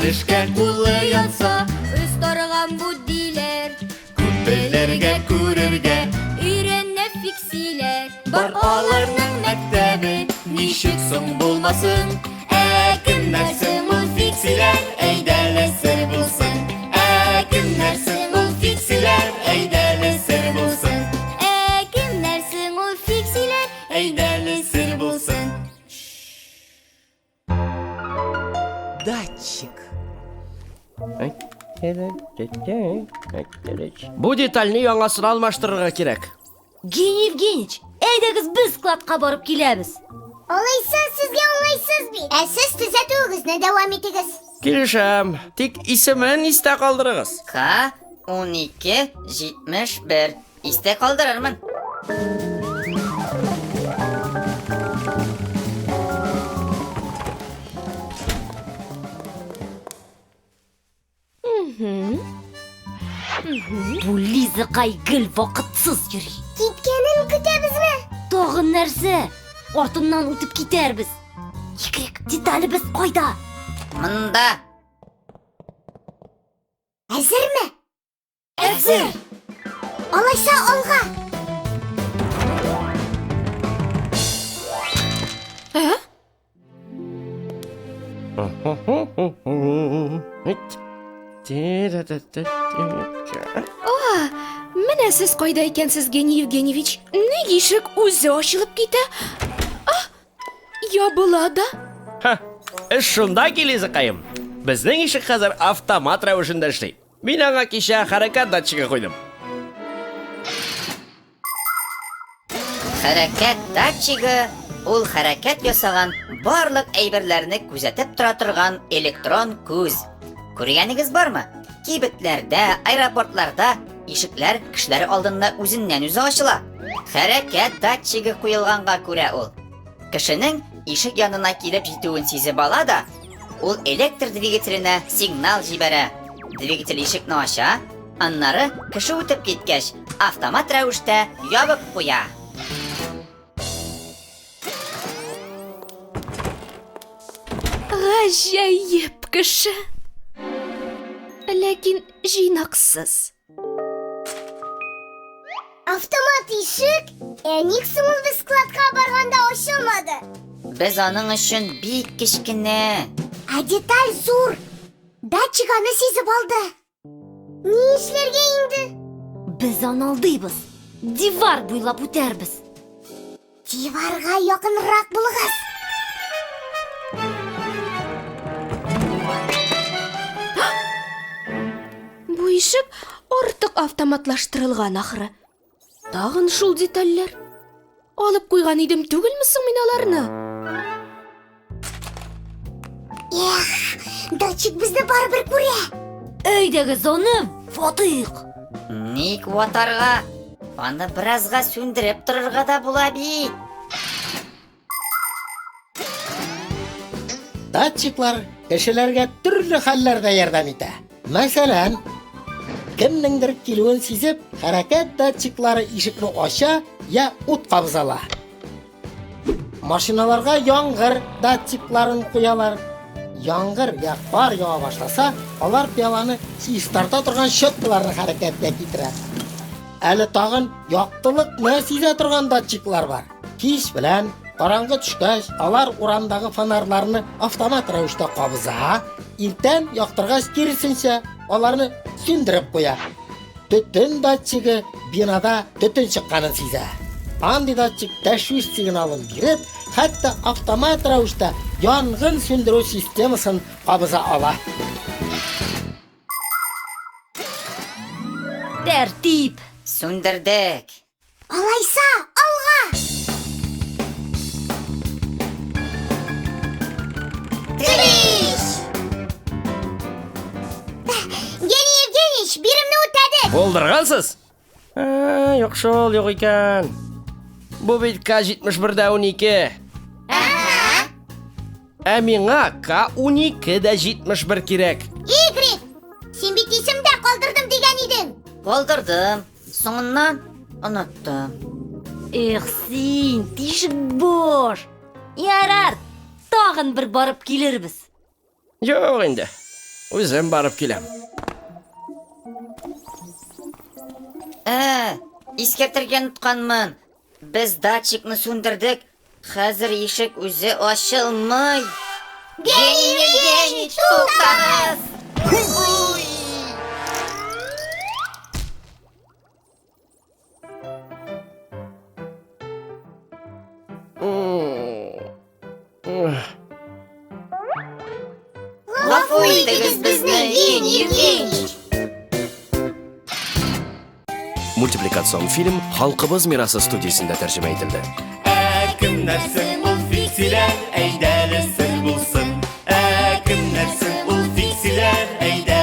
Берәр эшкә кулы янса, Остарган бу диләр. Күп белергә, күрергә Өйрәнә фиксиләр. Бар аларның мәктәбе, ничек соң булмасын? Ә кемнәр соң ул фиксиләр, әйдәле сер булсын. Ә кемнәр соң ул фиксиләр, әйдәле сер булсын. Ә кемнәр соң ул фиксиләр? Әйдәле сер булсын. Датчик. Бу детальне яңасын алмаштырырга кирәк. Гений Евгеньевич, әйдәгез без складка барып киләбез. Алайса сезгә уңайсыз бит. Ә сез төзәтүегезне дәвам итегез. Килешәм. Тик исемен истә калдырыгыз. К 12 71. Истә калдырырмын. Бу Лизакай гел вакытсыз йөри. Киткәнен көтәбезме? Тагын нәрсә? Артыннан үтеп китәрбез. Икрек, деталебез кайда? Монда. Әзерме? Әзер! Алайса алга! Менә сез кайда икәнсез, Гений Евгеньевич. Ник ишек үзе ачылып китә? А, ябыла да. Ха, эш шунда ки, Лизакаем. Безнең ишек хәзер автомат рәвешендә эшли. Мин аңа кичә хәрәкәт датчигы куйдым. Хәрәкәт датчигы ул хәрәкәт ясаган барлык әйберләрне күзәтеп тора торган электрон күз. Күргәнегез бармы? Кибетләрдә, аэропортларда ишекләр кешеләр алдында үзеннән-үзе ачыла. Хәрәкәт датчигы куелганга күрә ул. Кешенең ишек янына килеп җитүен сизеп ала да, ул электр двигателенә сигнал җибәрә. Двигатель ишекне ача, аннары кеше үтеп киткәч, автомат рәвештә ябып куя. Гаҗәеп кеше. Ләкин җыйнаксыз. Автомат ишек? Ә ник соң ул без складка барганда ачылмады? Без аның өчен бик кечкенә. Ә деталь зур. Датчик аны сизеп алды. Ни эшләргә инде? Без аны алдыйбыз. Дивар буйлап үтәрбез. Диварга якынрак булыгыз. Бу ишек артык автоматлаштырылган ахры. Тагын шул детальләр. Алып куйган идем түгелме соң мин аларны? Эх, датчик безне барыбер күрә. Әйдәгез аны ватыйк. Ник ватарга? Аны беразга сүндереп торырга да була бит. Датчиклар кешеләргә төрле хәлләрдә ярдәм итә. Мәсәлән, кемнеңдер килүен сизеп, хәрәкәт датчиклары ишекне ача я ут кабызала. Машиналарга яңгыр датчикларын куялар. Яңгыр я кар ява башласа, алар пыяланы чистарта торган щеткаларны хәрәкәткә китерә. Әле тагын яктылыкны сизә торган датчиклар бар. Кич белән караңгы төшкәч, алар урамдагы фонарьларны автомат рәвештә кабыза, иртән яктыргач киресенчә, аларны сүндереп куя. Төтен датчигы бинада төтен чыкканын сизә. Андый датчик тәшвиш сигналын биреп, хәтта автомат рәвештә янгын сүндерү системасын кабыза ала. Тәртип! Сүндердек. Алайса, алга! Триш! Гений Евгеньевич, биремне үтәдек! Булдыргансыз? Ә, юк шул, юк икән. Бу бит К71 дә 12. Ә миңа К12 дә 71 кирәк. Игорь, син бит исемдә калдырдым дигән идең. Калдырдым. Соңыннан оныттым. Эх син, тишек баш. Ярар, тагын бер барып килербез. Юк инде. Үзем барып киләм. Ә, искәртергә онытканмын. Без датчикны сүндердек. Хәзер ишек үзе ачылмый. Гений Евгеньевич, туктагыз! Гафу итегез безне, Евгений Евгеньевич! Мультипликацион фильм Халкыбыз мирасы студиясендә тәрҗемә ителде. Ә кемнәр соң ул фиксиләр, әйдәле сер булсын. Ә кемнәр соң ул фиксиләр, әйдәле.